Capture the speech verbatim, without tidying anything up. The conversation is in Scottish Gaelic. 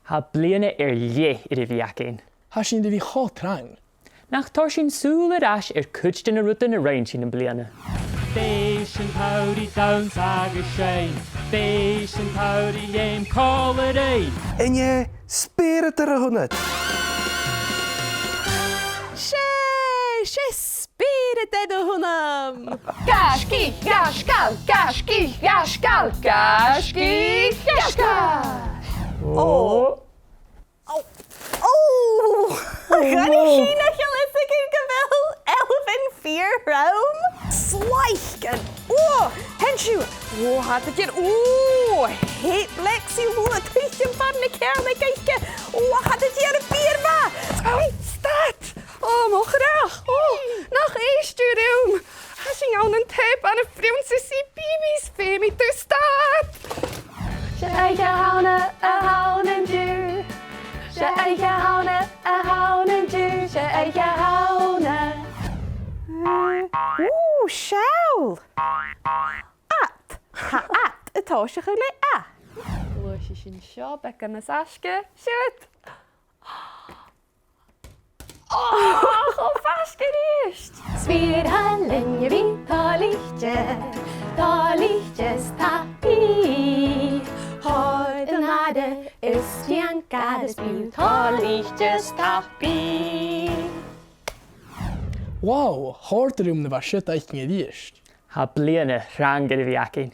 Tha bliadhna air leth air a bhith againn. Tha sinn air a bhith cho trang. Nach toir sinn sùil air ais air cuid de na rudan a rinn sinn am-bliadhna? B' e sinn tòrr a' dannsa agus seinn, b' e sinn tòrr a' leum còmhla rinn. An e spioradair a th' annad? 'S e, 's e spioradair a th' annam. Gaisgich, gaisgeil, gaisgich, gaisgeil, gaisgich, gaisgeil. Ò. Ò! Ò! Chan eil sinn a' cleachdadh gu bheil elfan fìor throm. Slaicean! Ò! Tha seo! Ò, tha iad ag iarraidh, ò! Theip Lexi, luath, tuiteam far na ceann aige. Ò, tha iad ag iarraidh beer mhath! Ò, stad! Ò, mo chreach! Ò, nach èist thu rium! Tha sinn ann an teip ann am Prionnsaidh B B 's feumaidh tu stad! 'S e oidhche Shamhna a th' ann an-diugh. 'S e oidhche Shamhna a th' ann an-diugh. 'S e oidhche Shamhna. Ù, seall! Ad. Tha ad a' tòiseachadh le A. Gluaisidh sinn seo beagan nas fhaisge. Siuthad! Ò, cho faisg a-rithist! 'S fìor thoil leinn a bhith toilichte, toilichte 's tapaidh. Thoir an aire is dèan gad is bidh thu toilichte 's tapaidh. Wow, chòrd e rium na bha siud fhaicinn a-rithist. Tha bliadhna trang air a bhith againn.